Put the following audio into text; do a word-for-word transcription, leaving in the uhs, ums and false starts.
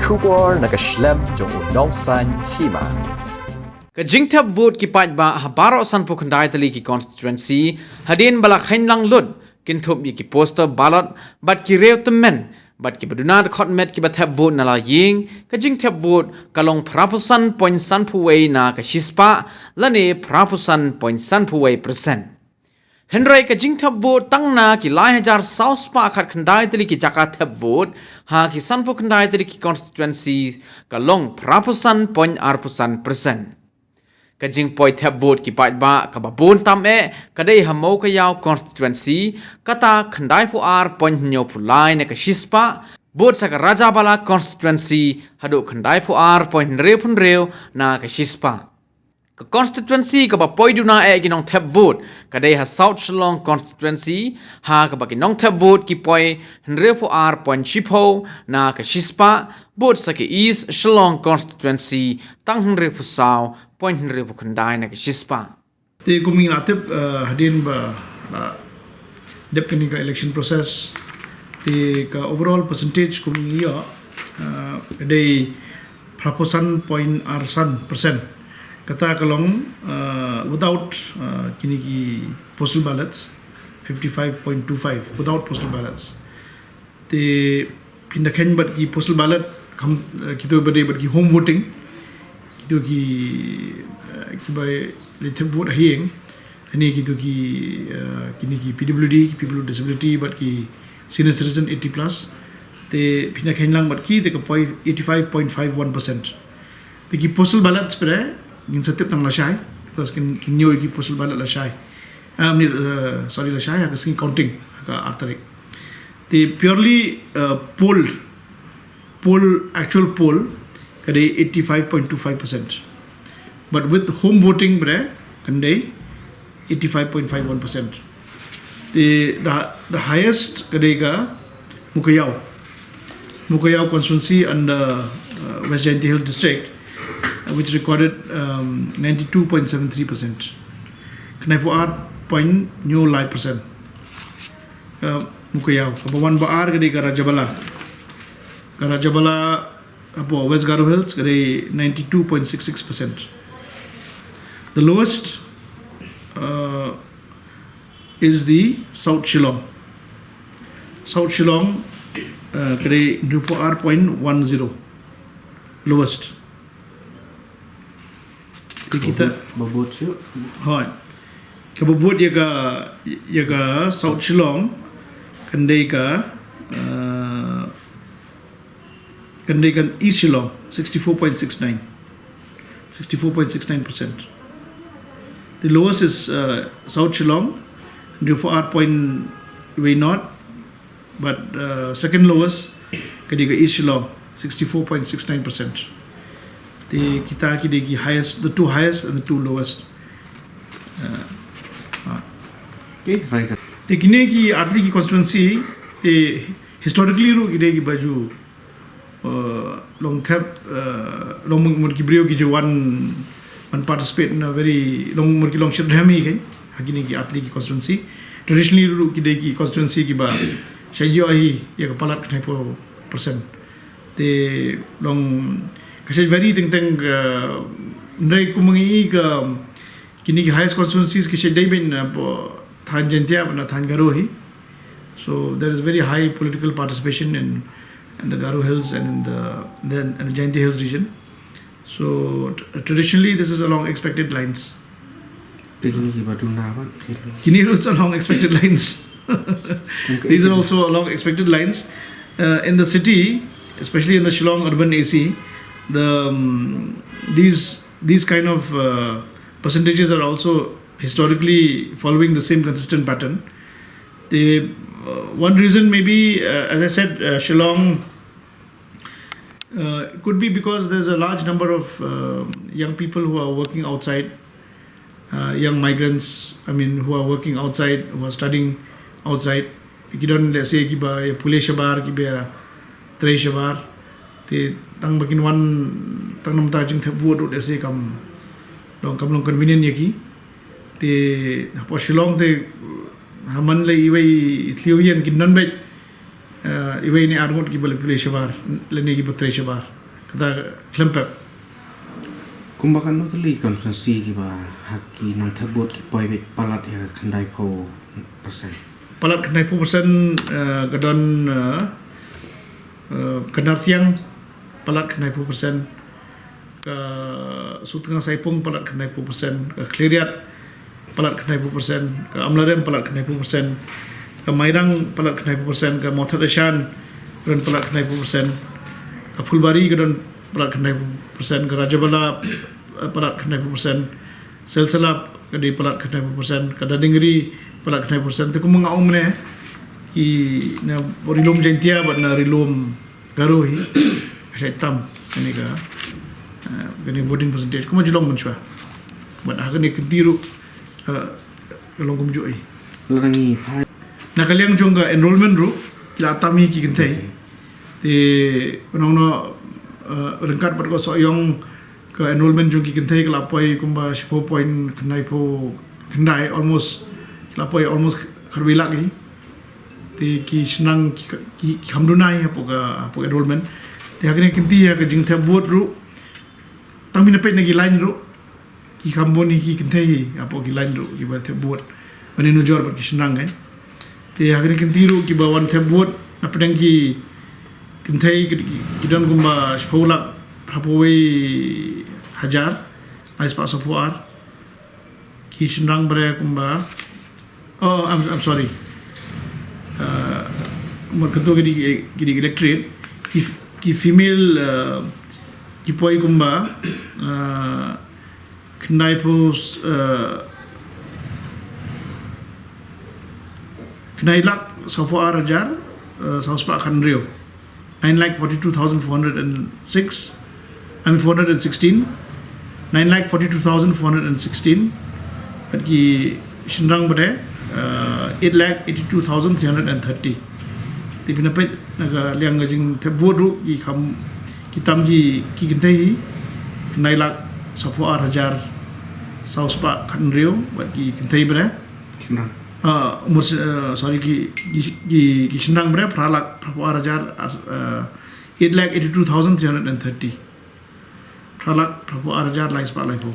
Khubor na ka shlem jong u nongsan hima. Ka jingthep vote ki paidbah ha baroh sanphew khyndai tylli ki constituency hadien ba la kheiñ lang lut kynthup ïa ki poster ballot bad ki riew tymmen bad kiba duna dkhot met kiba thep vote na la ïing, ka jingthep vote ka long phra phew san point san phew wei na ka shispah lane phra phew san point san phew wei percent. Hynrei ka jingthep vote tang na ki lai hajar saw spah khat khyndai tylli ki jaka thep vote ha ki sanphew khyndai tylli ki constituency ka long phra phew san point ar phew san percent. Ka jingpoi thep vote ki paidbah kaba bun tam eh ka dei ha Mowkaiaw constituency, kata khyndai phew ar point hynñiew phew lai na ka shispah, bud sa ka Rajabala constituency haduh khyndai phew ar point hynriew phew hynriew na ka shispah. Ka constituency kaba poi duna eh ki nongthep vote ka dei ha South Shillong constituency, ha kaba ki nongthep vote ki poi hynriew phew ar point shiphew na ka shispah, bud sa ka East Shillong constituency tang hynriew phew saw point hynriew phew khyndai na ka shispah. Te kum ngi la tip, eh, hadien ba la dep kane ka election process, te ka overall percentage kum ngi ïoh, eh, ka dei phra phew san point ar san percent. Kata ka long, eh, without, eh, kine ki postal ballots, fifty five point two five without postal ballots. Te phin da kheiñ bad ki postal ballot, kham, eh, kito ba dei bad ki home voting, kito ki, eh, kiba leit thep vote ha ïing, lane kito ki, eh, kine ki P W D, ki people with disability bad ki senior citizen eighty plus. Te phin da kheiñ lang bad ki, te ka poi eighty five point five one percent. Te ki postal ballots pat ngin sa tip tang lashai, because kin, kin ñiew ïa ki postal ballot lashai. Ah, mynne, eh, sorry, lashai, ha ka sngi counting, ha ka ar tarik. Te purely, eh, polled, poll, actual poll, ka dei eighty five point two five percent. But with home voting pat, kan dei eighty five point five one percent. Te the, the highest ka dei ka Mowkaiaw. Mowkaiaw constituency under, uh, West Jaintia Hills District, uh, which recorded, um, ninety two point seven three percent. Khyndai phew ar point hynñiew lai percent. Uh, Mowkaiaw. Kaba wan ba ar ka dei ka Rajabala. Ka Rajabala, hapoh West Garo Hills, ka dei ninety two point six six percent. The lowest, uh, is the South Shillong. South Shillong, uh, ka dei hynriew phew ar point one zero. Lowest. Te kita ba bud shuh. Hooid. Kaba bud ïa ka, ïa ka South Shillong, kan dei ka, uh, kan dei ka East Shillong, sixty four point six nine. Sixty four point six nine percent. The lowest is, uh, South Shillong, hynriew phew ar point wei nought, but, uh, second lowest ka dei ka East Shillong, sixty four point six nine percent. Te kita ki dei ki highest, the two highest and the two lowest. Uh, ah. Okay, right. Te kine ki ar tylli ki constituency, te historically ruh ki dei kiba ju, uh, long thep, uh, long mut ki briew ki ju wan, wan participate in a very, long mut ki long shitrhem hi kein ha kine ki ar tylli ki constituency. Traditionally ruh ki dei ki constituency kiba shait ïoh hi ïa ka palat khyndai phew percent. Te long ka shait vary teng teng, uh, hynrei kum ngi i ka, kine ki highest constituencies ki shait dei beit na, uh, thaiñ Jaintia bad na thaiñ Garo hi. So there is very high political participation in, in the Garo Hills and in the, the, in the Jaintia Hills region. So t-, traditionally, this is along expected lines. Te kine kiba duna pat, kine ruh along expected lines. These are also along expected lines. Uh, in the city, especially in the Shillong urban A C, the, um, these, these kind of, uh, percentages are also historically following the same consistent pattern. The, uh, one reason may be, uh, as I said, uh, Shillong, uh, could be because there's a large number of, uh, young people who are working outside, uh, young migrants, I mean, who are working outside, who are studying outside. Ki don, let's say, kiba ïa pule shabar, kiba ïa trei shabar. Te tang ba kin wan tang namar ka jingthep vote ruh, let's say, kam long, kam long convenient ïa ki. Te hapoh Shillong te, ha man la iwei i thliew ïing kin don beit, eh, iwei ne ar ngut kiba la pule shabar lane kiba trei shabar. Kata khlem pep. Kumba katno tylli ki constituency kiba ha ki nongthep vote ki poi beit palat ïa ka khyndai phew percent? Palat khyndai phew percent, eh, ka don, eh, eh, ka Narthiang palat khyndai phew percent, ka Sutnga Saipung palat khyndai phew percent, ka Khliehriat palat khyndai phew percent, ka Amlarem palat khyndai phew percent, ka Mairang palat khyndai phew percent, ka Mawthadraishan ka don palat khyndai phew percent, ka Phulbari ka don palat khyndai phew percent, ka Rajabala, eh, palat khyndai phew percent, Salsala ka dei palat khyndai phew percent, ka Dadingri palat khyndai phew percent. Te kumba nga ong mynne, ki na Ri-lum Jaiñtia bad na Ri-lum Garo hi ka shait tam kane ka, eh, kane voting percentage kumba ju long mynshuwa. Bad ha kane ka kynti ruh, eh, ka long kumjuh hi. Lada ngi phai na ka liang jong ka enrollment ruh, ki la tam hi ki kynthei. Te, nongno, eh, ryngkat bad ka Sohiong, ka enrollment jong ki kynthei ka la poi kumba shiphew point khyndai phew khyndai, almost, ka la poi almost khatwei lak hi. Te ki shynrang ki, ki, ki kham duna hi hapoh ka, hapoh ka enrollment. Te ha kane ka kynti ha ka jingthep vote ruh, tang mynta peit na ki line ruh, ki kham bun hi ki kynthei hi hapoh ki line ruh kiba thep vote ban ïanujor bad ki shynrang, eh. Te ha kane ka kynti ruh kiba wan thep vote na pdeng ki kynthei ki, ki, ki don kumba shiphew lak phraphew wei hajar lai spah sawphew ar. Ki shynrang ba re kumba, oh, I'm, I'm sorry. Uh, mar kyntu ki dei, ki dei electorate. Ki, ki female, uh, ki poi kumba, uh, khyndai phew, uh, khyndai lak sawphew ar hajar, uh, saw spah khathynriew. Nine lakh forty-two thousand four hundred and six, I mean, four hundred and sixteen, nine lakh forty-two thousand four hundred and sixteen, bad ki shynrang ba re, uh, eight lakh eighty-two thousand three hundred and thirty. Te phin ïa peit na ka liang ka jingthep vote ruh, ki kham, ki tam ki, ki kynthei hi, khyndai lak sawphew ar hajar saw spah khathynriew, bad ki kynthei ba re. Shynrang. Uh, mur, uh, sorry, ki, ki, ki, ki shynrang ba re, phra lak phraphew ar hajar, uh, eight lakh eighty-two thousand three hundred and thirty. Phra lak phraphew ar hajar lai spah laiphew.